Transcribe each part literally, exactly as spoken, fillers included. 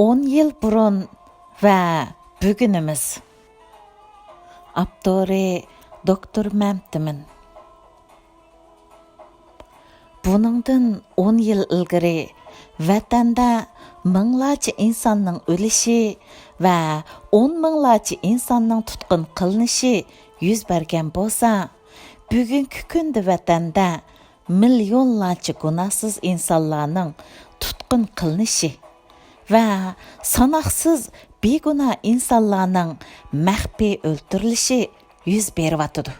ئون يىل بۇرۇن ۋە بۈگۈنىمىز. ئاپتورى: دوكتور مەمتىمىن. بۇنىڭدىن ئون يىل ئىلگىرى ۋەتەندە مىڭلارچە ئىنساننىڭ ئۆلۈشى ۋە ئون مىڭلارچە ئىنساننىڭ تۇتقۇن قىلىنىشى يۈز بەرگەن بولسا، بۈگۈنكى كۈندە ۋەتەندە مىليونلارچە گۇناھسىز ئىنسانلارنىڭ تۇتقۇن قىلىنىشى ۋە ساناقسىز بىگۇناھ ئىنسانلارنىڭ مەخپىي ئۆلتۈرۈلۈشى يۈز بېرىۋاتىدۇ.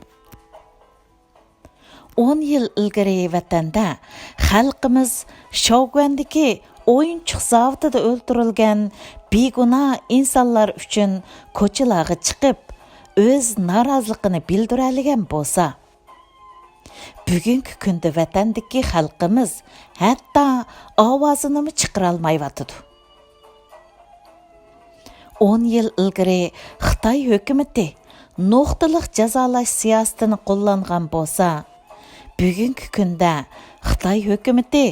ئون يىل ئىلگىرى ۋەتەندە خەلقىمىز شاۋگۈەندىكى ئويۇنچۇق زاۋۇتىدا ئۆلتۈرۈلگەن بىگۇناھ ئىنسانلار ئۈچۈن كوچىلارغا چىقىپ، ئۆز نارازىلىقىنى بىلدۈرەلىگەن بولسا، بۈگۈنكى كۈندە ۋەتەندىكى خەلقىمىز ھەتتا ئاۋازىنىمۇ چىقىرالمايۋاتىدۇ. ئون يىل ئىلگىرى خىتاي ھۆكۈمىتى نۇقتىلىق جازالاش سىياسىتىنى قوللانغان بولسا، بۈگۈنكى كۈندە خىتاي ھۆكۈمىتى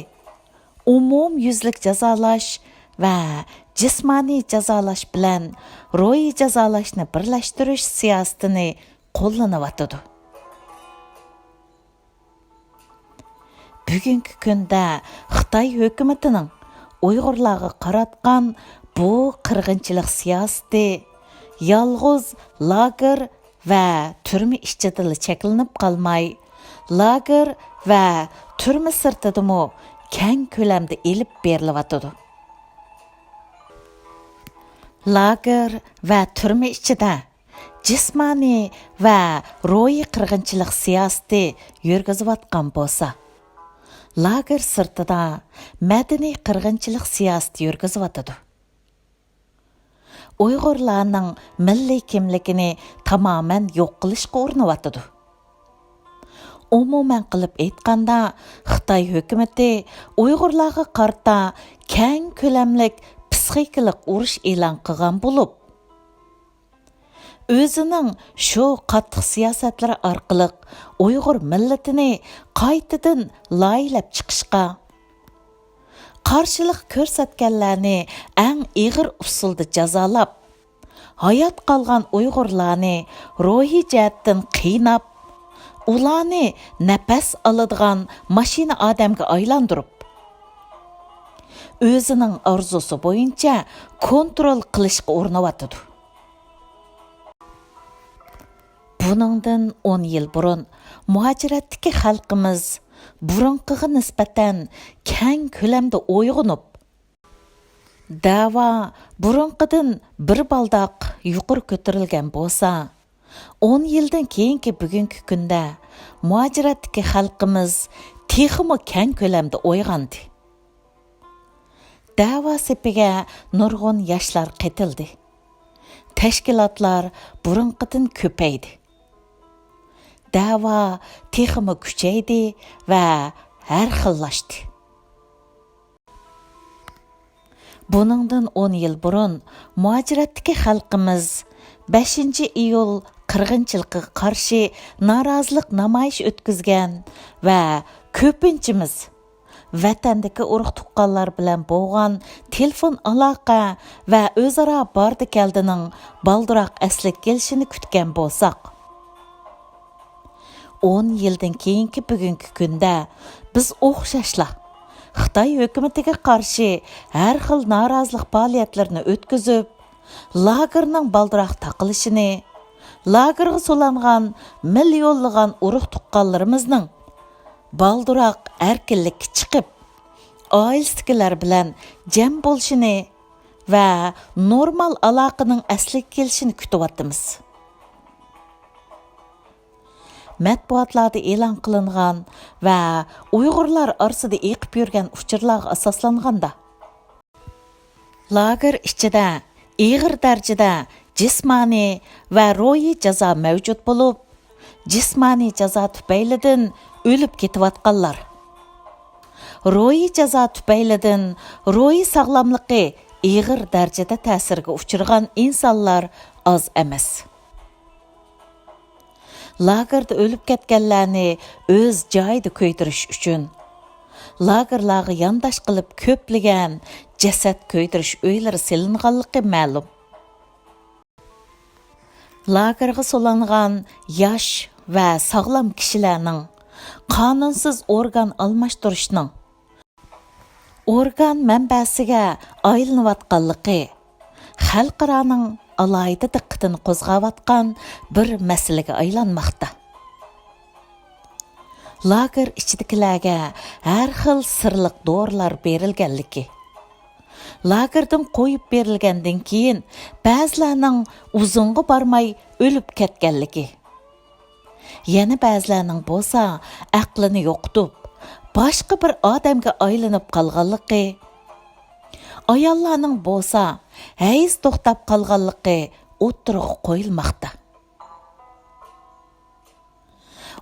ئومۇميۈزلۈك جازالاش ۋە جىسمانىي جازالاش بىلەن روھىي جازالاشنى بىرلەشتۈرۈش سىياسىتىنى قوللىنىۋاتىدۇ. بۈگۈنكى كۈندە خىتاي ھۆكۈمىتىنىڭ ئۇيغۇرلارغا قاراتقان بۇ قىرغىنچىلىق سىياسىتى يالغۇز لاگېر ۋە تۈرمە ئىچىدىلا چەكلىنىپ قالماي، لاگېر ۋە تۈرمە سىرتىدىمۇ كەڭ كۆلەمدە ئېلىپ بېرىلىۋاتىدۇ. لاگېر ۋە تۈرمە ئىچىدە جىسمانىي ۋە روھىي قىرغىنچىلىق سىياسىتى يۈرگۈزۈۋاتقان بولسا، لاگېر سىرتىدا مەدەنىي قىرغىنچىلىق سىياسىتى يۈرگۈزۈۋاتىدۇ. ئۇيغۇرلارنىڭ مىللىي كىملىكىنى تامامەن يوق قىلىشقا ئۇرۇنۇۋاتىدۇ. ئومۇمەن قىلىپ ئېيتقاندا، خىتاي ھۆكۈمىتى ئۇيغۇرلارغا قارىتا كەڭ كۆلەملىك پسىخىكىلىق ئۇرۇش ئېلان قىلغان بولۇپ، ئۆزىنىڭ شۇ قاتتىق سىياسەتلىرى ئارقىلىق ئۇيغۇر مىللىتىنى قايتىدىن لايىھەلەپ چىقىشقا، قارشىلىق كۆرسەتكەنلەرنى ئەڭ ئېغىر ئۇسۇلدا جازالاپ، ھايات قالغان ئۇيغۇرلارنى روھىي جەھەتتىن قىيناپ، ئۇلارنى نەپەس ئالىدىغان ماشىنا ئادەمگە ئايلاندۇرۇپ، ئۆزىنىڭ ئارزۇسى بويىچە كونترول قىلىشقا ئۇرۇنۇۋاتىدۇ. بۇنىڭدىن ئون يىل بۇرۇن مۇھاجىرەتتىكى خەلقىمىز بۇرۇنقىغا نىسبەتەن كەڭ كۆلەمدە ئويغىنىپ، دەۋا بۇرۇنقىدىن بىر بالداق يۇقىرى كۆتۈرۈلگەن بولسا، ئون يىلدىن كېيىنكى بۈگۈنكى كۈندە مۇھاجىرەتتىكى خەلقىمىز تېخىمۇ كەڭ كۆلەمدە ئويغاندى. دەۋا سېپىگە نۇرغۇن ياشلار قېتىلدى. تەشكىلاتلار بۇرۇنقىدىن كۆپەيدى. دەۋا تېخىمۇ كۈچەيدى ۋە ھەر خىللاشتى. بۇنىڭدىن ئون يىل بۇرۇن مۇھاجىرەتتىكى خەلقىمىز بەشىنچى ئىيۇل قىرغىنچىلىقىغا قارشى نارازىلىق نامايىشى ئۆتكۈزگەن ۋە كۆپىنچىمىز ۋەتەندىكى ئۇرۇق-تۇغقانلار بىلەن بولغان تېلېفون ئالاقە ۋە ئۆزئارا باردى-كەلدىنىڭ بالدۇراق ئەسلىگە كېلىشىنى كۈتكەن بولساق، ئون يىلدىن كېيىنكى بۈگۈنكى كۈندە بىز ئوخشاشلا خىتاي ھۆكۈمىتىگە قارشى ھەر خىل نارازىلىق پائالىيەتلىرىنى ئۆتكۈزۈپ، لاگېرنىڭ بالدۇراق تاقىلىشىنى، لاگېرغا سولانغان مىليونلىغان ئۇرۇق-تۇغقانلىرىمىزنىڭ بالدۇراق ئەركىنلىككە چىقىپ، ئائىلىسىدىكىلەر بىلەن جەم بولۇشىنى ۋە نورمال ئالاقىنىڭ ئەسلىگە كېلىشىنى كۈتۈۋاتىمىز. مەتبۇئاتلاردا ئېلان قىلىنغان ۋە ئۇيغۇرلار ئارىسىدا ئېقىپ يۈرگەن ئۇچۇرلارغا ئاساسلانغاندا، لاگېر ئىچىدە ئېغىر دەرىجىدە جىسمانىي ۋە روھىي جازا مەۋجۇت بولۇپ، جىسمانىي جازا تۈپەيلىدىن ئۆلۈپ كېتىۋاتقانلار، روھىي جازا تۈپەيلىدىن روھىي ساغلاملىقى ئېغىر دەرىجىدە تەسىرگە ئۇچرىغان ئىنسانلار ئاز ئەمەس. لاگېردا ئۆلۈپ كەتكەنلەرنى ئۆز جايىدا كۆيدۈرۈش ئۈچۈن، لاگېرلارغا يانداش قىلىپ كۆپلىگەن جەسەت كۆيدۈرۈش ئۆيلىرى سېلىنغانلىقى مەلۇم. لاگېرغا سولانغان ياش ۋە ساغلام كىشىلەرنىڭ قانۇنسىز ئورگان ئالماشتۇرۇشنىڭ ئورگان مەنبەسىگە ئايلىنىۋاتقانلىقى خەلقئارانىڭ ئالاھىدە دىققىتىنى قوزغاۋاتقان بىر مەسىلىگە ئايلانماقتا. لاگېر ئىچىدىكىلەرگە ھەر خىل سىرلىق دورىلار بېرىلگەنلىكى، لاگېردىن قويۇپ بېرىلگەندىن كېيىن بەزىلەرنىڭ ئۇزۇنغا بارماي ئۆلۈپ كەتكەنلىكى، يەنە بەزىلەرنىڭ بولسا ئەقلىنى يوقىتىپ، باشقا بىر ئادەمگە ئايلىنىپ قالغانلىقى، ئاياللارنىڭ بولسا ھەيز توختاپ قالغانلىقى ئوتتۇرىغا قويۇلماقتا.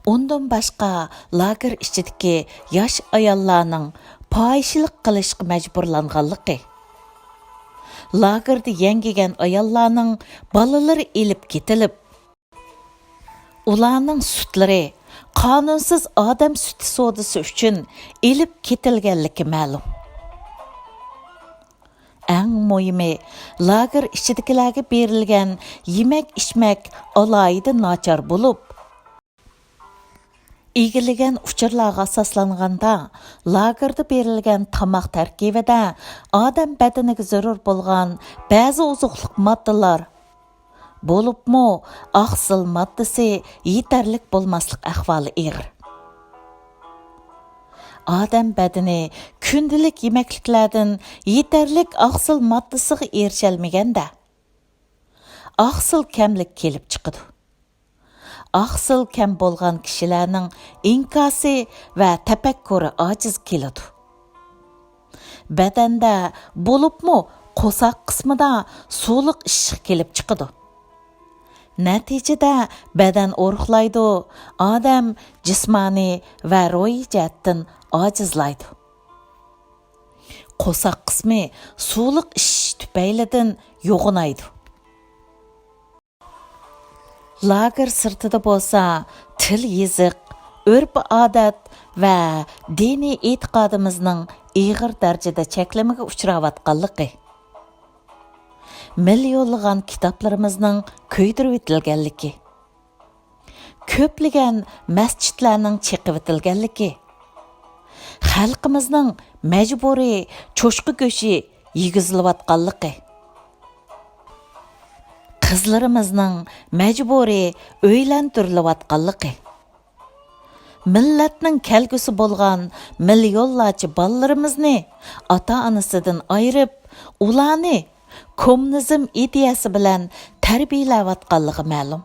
ئۇندىن باشقا، لاگېر ئىچىدىكى ياش ئاياللارنىڭ پاھىشىلىق قىلىشقا مەجبۇرلانغانلىقى، لاگېردا يەڭگىگەن ئاياللارنىڭ بالىلىرى ئېلىپ كېتىلىپ، ئۇلارنىڭ سۈتلىرى قانۇنسىز ئادەم سۈتى سودىسى ئۈچۈن ئېلىپ كېتىلگەنلىكى مەلۇم. ئەڭ مۇھىمى، لاگېر ئىچىدىكىلەرگە بېرىلگەن يېمەك-ئىچمەك ئالاھىدە ناچار بولۇپ، ئىگىلىگەن ئۇچۇرلارغا ئاساسلانغاندا، لاگېردا بېرىلگەن تاماق تەركىبىدە ئادەم بەدىنىگە زۆرۈر بولغان بەزى ئوزۇقلۇق ماددىلار، بولۇپمۇ ئاقسىل ماددىسى يېتەرلىك بولماسلىق ئەھۋالى ئېغىر. ئادەم بەدىنى كۈندىلىك يېمەكلىكلەردىن يېتەرلىك ئاقسىل ماددىسىغا ئېرىشەلمىگەندە، ئاقسىل كەملىك كېلىپ چىقىدۇ. ئاقسىل كەم بولغان كىشىلەرنىڭ ئىنكاسى ۋە تەپەككۇرى ئاجىز كېلىدۇ. بەدەندە، بولۇپمۇ قورساق قىسمىدا سۇلۇق ئىششىق كېلىپ چىقىدۇ. نەتىجىدە بەدەن ئورۇقلايدۇ، ئادەم جىسمانىي ۋە روھىي جەھەتتىن ئاجىزلايدۇ. قورساق قىسمى سۇلۇق ئىششىش تۈپەيلىدىن يوغىنايدۇ. لاگېر سىرتىدا بولسا تىل-يېزىق، ئۆرپ-ئادەت ۋە دىنىي ئېتىقادىمىزنىڭ ئېغىر دەرىجىدە چەكلىمىگە ئۇچراۋاتقانلىقى، مىليونلىغان كىتابلىرىمىزنىڭ كۆيدۈرۈۋېتىلگەنلىكى، كۆپلىگەن مەسچىتلەرنىڭ چېقىۋېتىلگەنلىكى، خەلقىمىزنىڭ مەجبۇرىي چوشقا گۆشى يېگۈزۈلۈۋاتقانلىقى، قىزلىرىمىزنىڭ مەجبۇرىي ئۆيلەندۈرۈلۈۋاتقانلىقى، مىللەتنىڭ كەلگۈسى بولغان مىليونلارچە بالىلىرىمىزنى ئاتا-ئانىسىدىن ئايرىپ، ئۇلارنى كوممۇنىزم ئىدىيەسى بىلەن تەربىيەلەۋاتقانلىقى مەلۇم.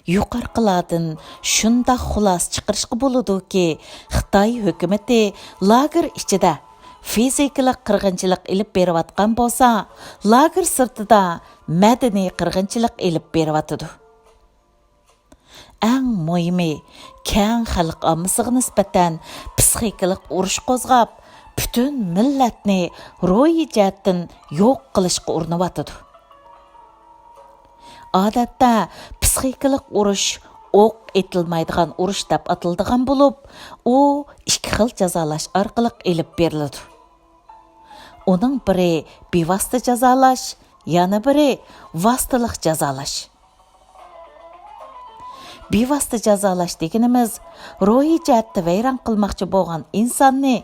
يۇقىرىقىلاردىن شۇنداق خۇلاسە چىقىرىشقا بولىدۇكى، خىتاي ھۆكۈمىتى لاگېر ئىچىدە فىزىكىلىق قىرغىنچىلىق ئېلىپ بېرىۋاتقان بولسا، لاگېر سىرتىدا مەدەنىي قىرغىنچىلىق ئېلىپ بېرىۋاتىدۇ. ئەڭ مۇھىمى، كەڭ خەلق ئاممىسىغا نىسبەتەن پسىخىكىلىق ئۇرۇش قوزغاپ، پۈتۈن مىللەتنى روھىي جەھەتتىن يوق قىلىشقا ئۇرۇنۇۋاتىدۇ. ئادەتتە پسىخىكىلىق ئۇرۇش ئوق ئېتىلمايدىغان ئۇرۇش دەپ ئاتىلىدىغان بولۇپ، ئۇ ئىككى خىل جازالاش ئارقىلىق ئېلىپ بېرىلىدۇ. ئۇنىڭ بىرى بىۋاسىتە جازالاش، يەنە بىرى ۋاسىتىلىق جازالاش. بىۋاسىتە جازالاش دېگىنىمىز، روھىي جەھەتتە ۋەيران قىلماقچى بولغان ئىنساننى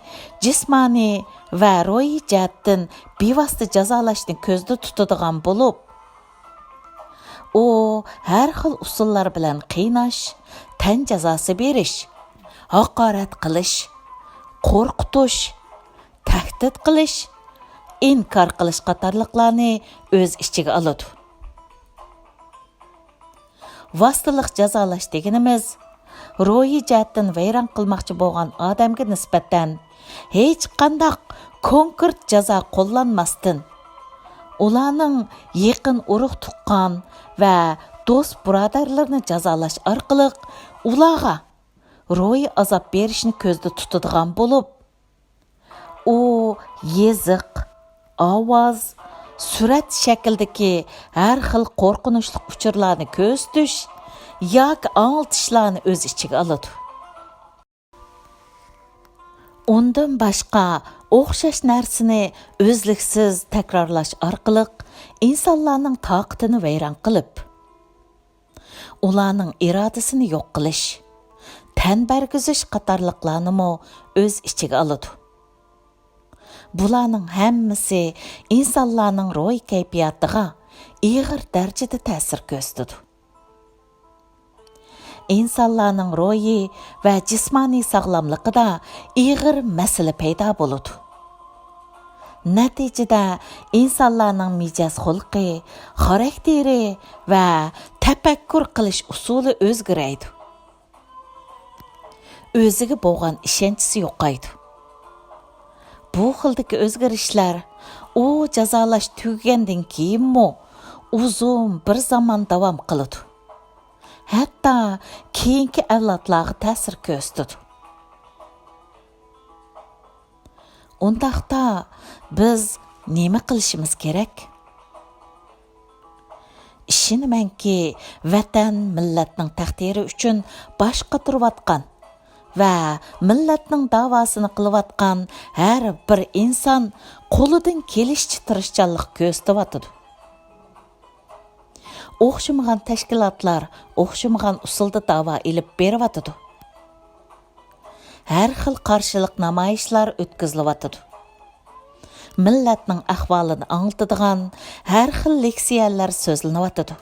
جىسمانىي ۋە روھىي جەھەتتىن بىۋاسىتە جازالاشنى كۆزدە تۇتىدىغان بولۇپ، ئۇ ھەر خىل ئۇسۇللار بىلەن قىيناش، تەن جازاسى بېرىش، ھاقارەت قىلىش، قورقۇتۇش، تەھدىت قىلىش، ئىنكار قىلىش قاتارلىقلارنى ئۆز ئىچىگە ئالىدۇ. ۋاسىتىلىق جازالاش دېگىنىمىز، روھىي جەھەتتىن ۋەيران قىلماقچى بولغان ئادەمگە نىسبەتەن ھېچقانداق كونكرېت جازا قوللانماستىن، ئۇلارنىڭ يېقىن ئۇرۇق-تۇغقان ۋە دوست-بۇرادەرلىرىنى جازالاش ئارقىلىق ئۇلارغا روھىي ئازاب بېرىشنى كۆزدە تۇتىدىغان بولۇپ، ئۇ يېزىق، ئاۋاز، سۈرەت شەكلىدىكى ھەر خىل قورقۇنچلۇق ئۇچۇرلارنى كۆرسىتىش ياكى ئاڭلىتىشلارنى ئۆز ئىچىگە ئالىدۇ. ئۇندىن باشقا، ئوخشاش نەرسىنى ئۈزلۈكسىز تەكرارلاش ئارقىلىق ئىنسانلارنىڭ تاقىتىنى ۋەيران قىلىپ، ئۇلارنىڭ ئىرادىسىنى يوق قىلىش، تەن بەرگۈزۈش قاتارلىقلارنىمۇ ئۆز ئىچىگە ئالىدۇ. بۇلارنىڭ ھەممىسى ئىنسانلارنىڭ روھىي كەيپىياتىغا ئېغىر دەرىجىدە تەسىر كۆرسىتىدۇ. ئىنسانلارنىڭ روھىي ۋە جىسمانىي ساغلاملىقىدا ئېغىر مەسىلە پەيدا بولىدۇ. نەتىجىدە ئىنسانلارنىڭ مىجەز خۇلقى، خاراكتېرى ۋە تەپەككۇر قىلىش ئۇسۇلى ئۆزگىرەيدۇ. ئۆزىگە بولغان ئىشەنچىسى يوقايدۇ. بۇ خىلدىكى ئۆزگىرىشلەر ئۇ جازالاش تۈگىگەندىن كېيىنمۇ ئۇزۇن بىر زامان داۋام قىلىدۇ. ھەتتا كېيىنكى ئەۋلادلارغا تەسىر كۆرسىتىدۇ. ئۇنداقتا بىز نېمە قىلىشىمىز كېرەك؟ ئىشىنىمەنكى، ۋەتەن مىللەتنىڭ تەقدىرى ئۈچۈن باش قاتۇرۇۋاتقان ۋە مىللەتنىڭ داۋاسىنى قىلىۋاتقان ھەر بىر ئىنسان قولىدىن كېلىشىچە تىرىشچانلىق كۆرسىتىۋاتىدۇ. ئوخشىمىغان تەشكىلاتلار ئوخشىمىغان ئۇسۇلدا داۋا ئېلىپ بېرىۋاتىدۇ. ھەر خىل قارشىلىق نامايىشلار ئۆتكۈزۈلۈۋاتىدۇ. مىللەتنىڭ ئەھۋالىنى ئاڭلىتىدىغان ھەر خىل لېكسىيەلەر سۆزلىنىۋاتىدۇ.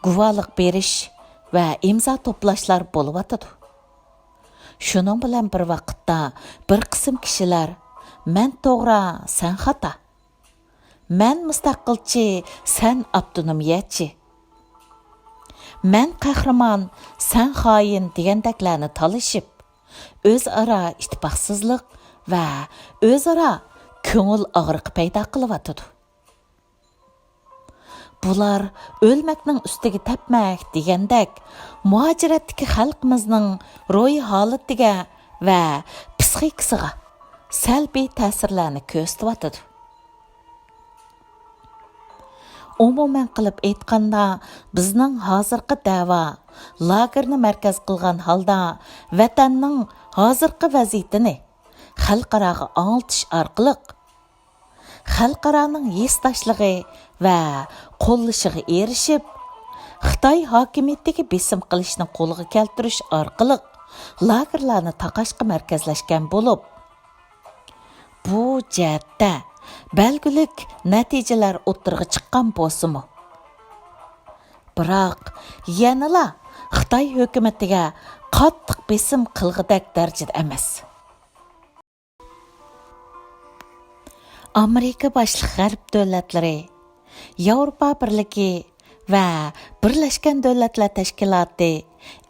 گۇۋاھلىق بېرىش ۋە ئىمزا توپلاشلار بولۇۋاتىدۇ. شۇنىڭ بىلەن بىر ۋاقىتتا بىر قىسىم كىشىلەر، «مەن توغرا، سەن خاتا. مەن مۇستەقىلچى، سەن ئاپتونومىيەچى. مەن قەھرىمان، سەن خائىن» دېگەندەكلەرنى تالىشىپ، ئۆزئارا ئىتتىپاقسىزلىق ۋە ئۆزئارا كۆڭۈل ئاغرىقى پەيدا قىلىۋاتىدۇ. بۇلار «ئۆلمەكنىڭ ئۈستىگە تەپمەك» دېگەندەك، مۇھاجىرەتتىكى خەلقىمىزنىڭ روھىي ھالىتىگە ۋە پىسخىكىسىغا سەلبىي تەسىرلەرنى كۆرسىتىۋاتىدۇ. ئومۇمەن قىلىپ ئېيتقاندا، بىزنىڭ ھازىرقى دەۋا لاگېرنى مەركەز قىلغان ھالدا ۋەتەننىڭ ھازىرقى ۋەزىيىتىنى خەلقئاراغا ئاڭلىتىش ئارقىلىق، خەلقئارانىڭ ھېسداشلىقى ۋە قوللىشىغا ئېرىشىپ، خىتاي ھاكىمىيىتىگە بېسىم قىلىشنى قولغا كەلتۈرۈش ئارقىلىق لاگېرلارنى تاقاشقا مەركەزلەشكەن بولۇپ، بۇ جەھەتتە بەلگىلىك نەتىجىلەر ئوتتۇرىغا چىققان بولسىمۇ، بىراق يەنىلا خىتاي ھۆكۈمىتىگە قاتتىق بېسىم قىلغۇدەك دەرىجىدە ئەمەس. ئامېرىكا باشلىق غەرب دۆلەتلىرى، ياۋروپا بىرلىكى ۋە بىرلەشكەن دۆلەتلەر تەشكىلاتى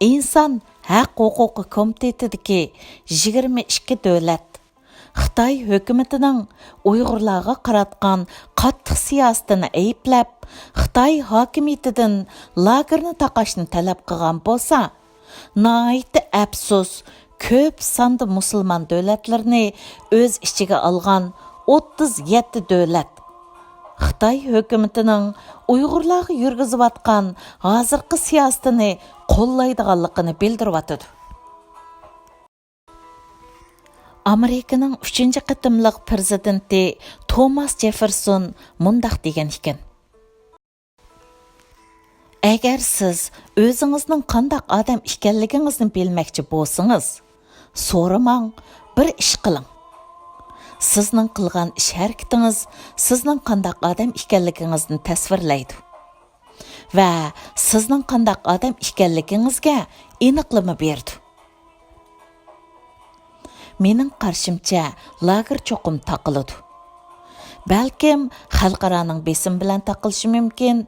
ئىنسان ھەق ھوقۇقى كومىتېتىدىكى يىگىرمە ئىككى دۆلەت خىتاي ھۆكۈمىتىنىڭ ئۇيغۇرلارغا قاراتقان قاتتىق سىياسىتىنى ئەيىبلەپ، خىتاي ھاكىمىيىتىدىن لاگېرنى تاقاشنى تەلەپ قىلغان بولسا، ناھايىتى ئەپسۇس، كۆپ ساندا مۇسۇلمان دۆلەتلىرىنى ئۆز ئىچىگە ئالغان ئوتتۇز يەتتە دۆلەت خىتاي ھۆكۈمىتىنىڭ ئۇيغۇرلارغا يۈرگۈزۈۋاتقان ھازىرقى سىياسىتىنى قوللايدىغانلىقىنى بىلدۈرۈۋاتىدۇ. ئامېرىكىنىڭ ئۈچىنچى قېتىملىق پىرېزىدېنتى توماس جېففېرسون مۇنداق دېگەن ئىكەن: «ئەگەر سىز ئۆزىڭىزنىڭ قانداق ئادەم ئىكەنلىكىڭىزنى بىلمەكچى بولسىڭىز، سورىماڭ، بىر ئىش قىلىڭ. سىزنىڭ قىلغان ئىش-ھەرىكىتىڭىز سىزنىڭ قانداق ئادەم ئىكەنلىكىڭىزنى تەسۋىرلەيدۇ ۋە سىزنىڭ قانداق ئادەم ئىكەنلىكىڭىزگە ئېنىقلىما بېرىدۇ.» مېنىڭ قارىشىمچە، لاگېر چوقۇم تاقىلىدۇ. بەلكىم خەلقئارانىڭ بېسىمى بىلەن تاقىلىشى مۇمكىن،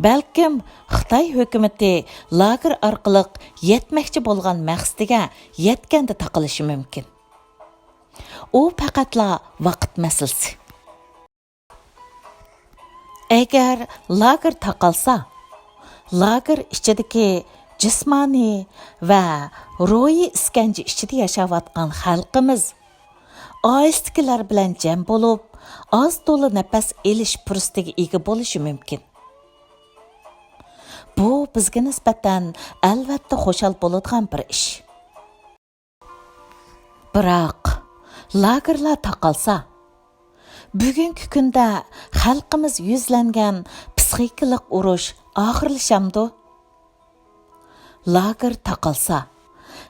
بەلكىم خىتاي ھۆكۈمىتى لاگېر ئارقىلىق يەتمەكچى بولغان مەقسىتىگە يەتكەندە تاقىلىشى مۇمكىن. ئۇ پەقەتلا ۋاقىت مەسىلىسى. ئەگەر لاگېر تاقالسا، لاگېر ئىچىدىكى جىسمانىي ۋە روھىي ئىسكەنجە ئىچىدە ياشاۋاتقان خەلقىمىز ئائىلىسىدىكىلەر بىلەن جەم بولۇپ، ئاز تولا نەپەس ئېلىش پۇرسىتىگە ئىگە بولۇشى مۇمكىن. بۇ بىزگە نىسبەتەن ئەلۋەتتە خۇشال بولىدىغان بىر ئىش. بىراق، لاگېرلار تاقالسا، بۈگۈنكى كۈندە خەلقىمىز يۈزلەنگەن پسىخىكىلىق ئۇرۇش ئاخىرلىشامدۇ؟ لاگېر تاقالسا،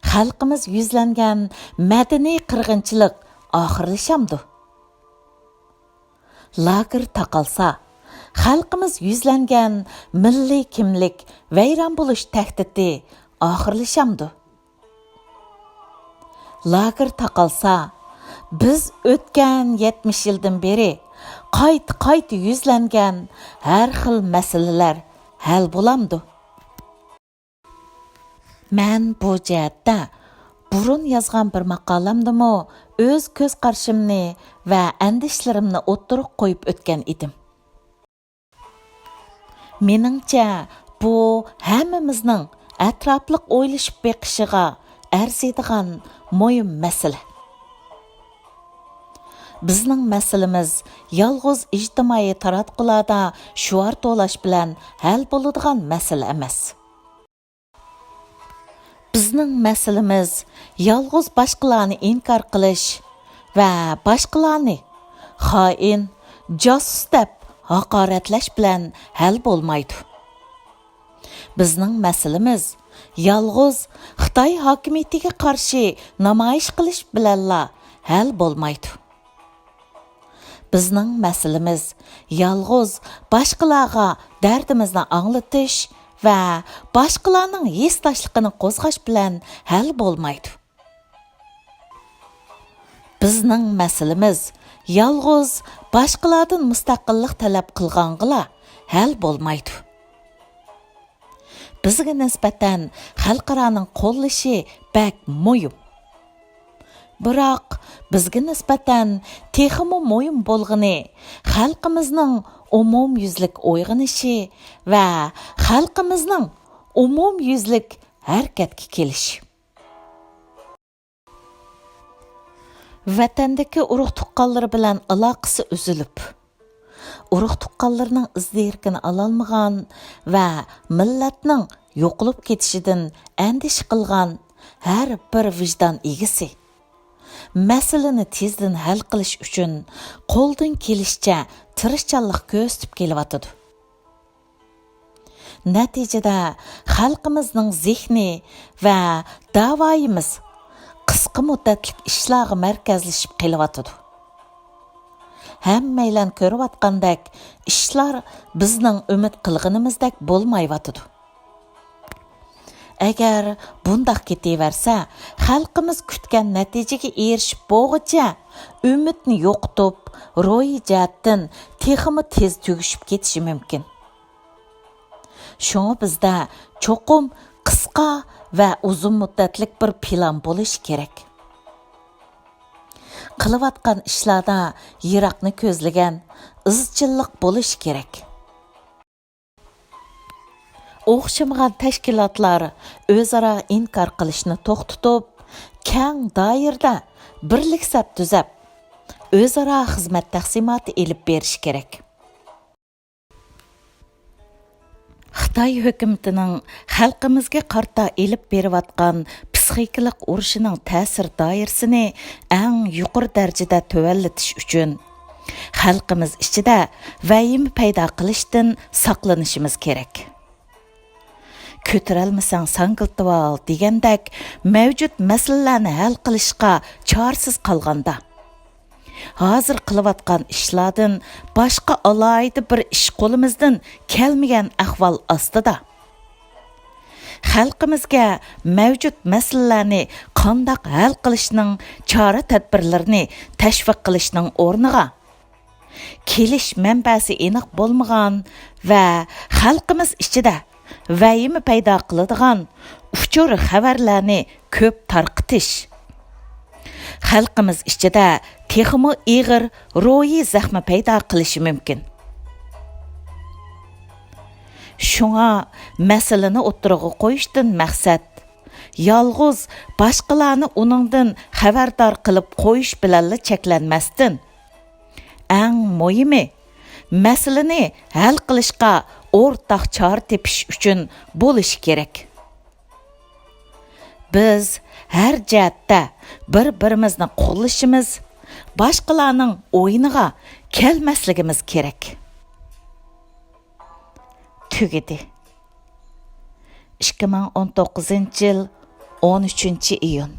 خەلقىمىز يۈزلەنگەن مەدەنىي قىرغىنچىلىق ئاخىرلىشامدۇ؟ لاگېر تاقالسا، خەلقىمىز يۈزلەنگەن مىللىي كىملىك ۋەيران بولۇش تەھدىتى ئاخىرلىشامدۇ؟ لاگېر تاقالسا، بىز ئۆتكەن يەتمىش يىلدىن بېرى قايتا-قايتا يۈزلەنگەن ھەر خىل مەسىلىلەر ھەل بولامدۇ؟ مەن بۇ جەھەتتە بۇرۇن يازغان بىر ماقالەمدىمۇ ئۆز كۆز قارىشىمنى ۋە ئەندىشىلىرىمنى ئوتتۇرىغا قويۇپ ئۆتكەن ئىدىم. مېنىڭچە، بۇ ھەممىمىزنىڭ ئەتراپلىق ئويلىشىپ بېقىشىغا ئەرزىيدىغان مۇھىم مەسىلە. بىزنىڭ مەسىلىمىز يالغۇز ئىجتىمائىي تاراتقۇلاردا شوئار توۋلاش بىلەن ھەل بولىدىغان مەسىلە ئەمەس. بىزنىڭ مەسىلىمىز يالغۇز باشقىلارنى ئىنكار قىلىش ۋە باشقىلارنى خائىن، جاسۇس دەپ ھاقارەتلەش بىلەن ھەل بولمايدۇ. بىزنىڭ مەسىلىمىز يالغۇز خىتاي ھاكىمىيىتىگە قارشى نامايىش قىلىش بىلەنلا ھەل بولمايدۇ. بىزنىڭ مەسىلىمىز يالغۇز باشقىلارغا دەردىمىزنى ئاڭلىتىش ۋە باشقىلارنىڭ ھېسداشلىقىنى قوزغاش بىلەن ھەل بولمايدۇ. بىزنىڭ مەسىلىمىز يالغۇز باشقىلاردىن مۇستەقىللىق تەلەپ قىلغانغىلا ھەل بولمايدۇ. بىزگە نىسبەتەن خەلقئارانىڭ قوللىشى بەك مۇھىم. بىراق، بىزگە نىسبەتەن تېخىمۇ مۇھىم بولغىنى خەلقىمىزنىڭ ئومۇميۈزلۈك ئويغىنىشى ۋە خەلقىمىزنىڭ ئومۇميۈزلۈك ھەرىكەتكە كېلىشى. ۋەتەندىكى ئۇرۇق-تۇغقانلىرى بىلەن ئالاقىسى ئۈزۈلۈپ، ئۇرۇق-تۇغقانلىرىنىڭ ئىز-دېرىكىنى ئالالمىغان ۋە مىللەتنىڭ يوقىلىپ كېتىشىدىن ئەندىشە قىلغان ھەر بىر ۋىجدان ئىگىسى، مەسىلىنى تېزدىن ھەل قىلىش ئۈچۈن قولدىن كېلىشىچە تىرىشچانلىق كۆرسىتىپ كېلىۋاتىدۇ. نەتىجىدە، خەلقىمىزنىڭ زېھنى ۋە داۋايىمىز قىسقا مۇددەتلىك ئىشلارغا مەركەزلىشىپ قېلىۋاتىدۇ. ھەممەيلەن كۆرۈۋاتقاندەك، ئىشلار بىزنىڭ ئۈمىد قىلغىنىمىزدەك بولمايۋاتىدۇ. ئەگەر بۇنداق كېتىۋەرسە، خەلقىمىز كۈتكەن نەتىجىگە ئېرىشىپ بولغۇچە، ئۈمىدنى يوقىتىپ، روھىي جەھەتتىن تېخىمۇ تېز تۈگىشىپ كېتىشى مۇمكىن. شۇڭا بىزدە چوقۇم قىسقا ۋە ئۇزۇن مۇددەتلىك بىر پىلان بولۇشى كېرەك. قىلىۋاتقان ئىشلاردا يىراقنى كۆزلىگەن، ئىزچىللىق بولۇشى كېرەك. ئوخشىمىغان تەشكىلاتلار ئۆزئارا ئىنكار قىلىشنى توختىتىپ، كەڭ دائىرىدە بىرلىك سەپ تۈزەپ، ئۆزئارا خىزمەت تەقسىماتى ئېلىپ بېرىشى كېرەك. خىتاي ھۆكۈمىتىنىڭ خەلقىمىزگە قارىتا ئېلىپ بېرىۋاتقان پسىخىكىلىق ئۇرۇشىنىڭ تەسىر دائىرىسىنى ئەڭ يۇقىرى دەرىجىدە تۆۋەنلىتىش ئۈچۈن، خەلقىمىز ئىچىدە ۋەھىمە پەيدا قىلىشتىن ساقلىنىشىمىز كېرەك. «كۆتۈرەلمىسەڭ، ساڭگىلىتىۋال» دېگەندەك، مەۋجۇت مەسىلىلەرنى ھەل قىلىشقا چارىسىز قالغاندا، ھازىر قىلىۋاتقان ئىشلاردىن باشقا ئالاھىدە بىر ئىش قولىمىزدىن كەلمىگەن ئەھۋال ئاستىدا، خەلقىمىزگە مەۋجۇت مەسىلىلەرنى قانداق ھەل قىلىشنىڭ چارە-تەدبىرلىرىنى تەشۋىق قىلىشنىڭ ئورنىغا، كېلىش مەنبەسى ئېنىق بولمىغان ۋە خەلقىمىز ئىچىدە ۋەھىمە پەيدا قىلىدىغان ئۇچۇر خەۋەرلەرنى كۆپ تارقىتىش، خەلقىمىز ئىچىدە تېخىمۇ ئېغىر روھىي زەخمە پەيدا قىلىشى مۇمكىن. شۇڭا مەسىلىنى ئوتتۇرىغا قويۇشتىن مەقسەت، يالغۇز باشقىلارنى ئۇنىڭدىن خەۋەردار قىلىپ قويۇش بىلەنلا چەكلەنمەستىن، ئەڭ مۇھىمى، مەسىلىنى ھەل قىلىشقا ئورتاق چارە تېپىش ئۈچۈن بولۇشى كېرەك. بىز ھەر جەھەتتە بىر-بىرىمىزنى قوللىشىمىز، باشقىلارنىڭ ئويۇنىغا كەلمەسلىكىمىز كېرەك. تۈگىدى. ئىككى مىڭ ئون توققۇزىنچى يىل ئون ئۈچىنچى ئىيۇن.